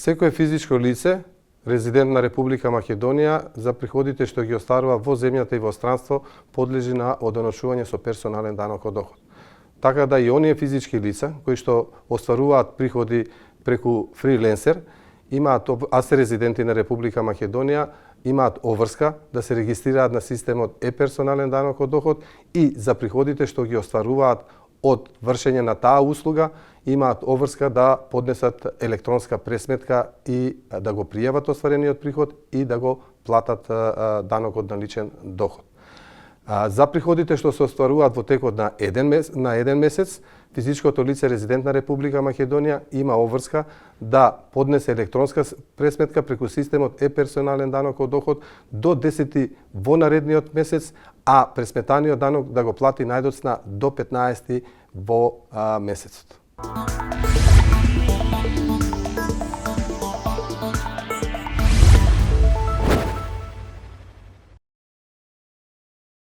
Секое физичко лице, резидент на Република Македонија, за приходите што ги остварува во земјата и во странство, подлежи на одоночување со персонален данок од доход. Така да и оние физички лица кои што остваруваат приходи преку фриленсер, а се резиденти на Република Македонија, имаат обврска да се регистрираат на системот персонален данок од доход и за приходите што ги остваруваат од вршење на таа услуга, имаат обврска да поднесат електронска пресметка и да го пријават остварениот приход и да го платат данокот на личен доход. За приходите што се остваруваат во текот на еден месец, физичкото лице резидент на Република Македонија има обврска да поднесе електронска пресметка преку системот персонален данок од доход до 10 во наредниот месец, а пресметаниот данок да го плати најдоцна до 15 во месецот.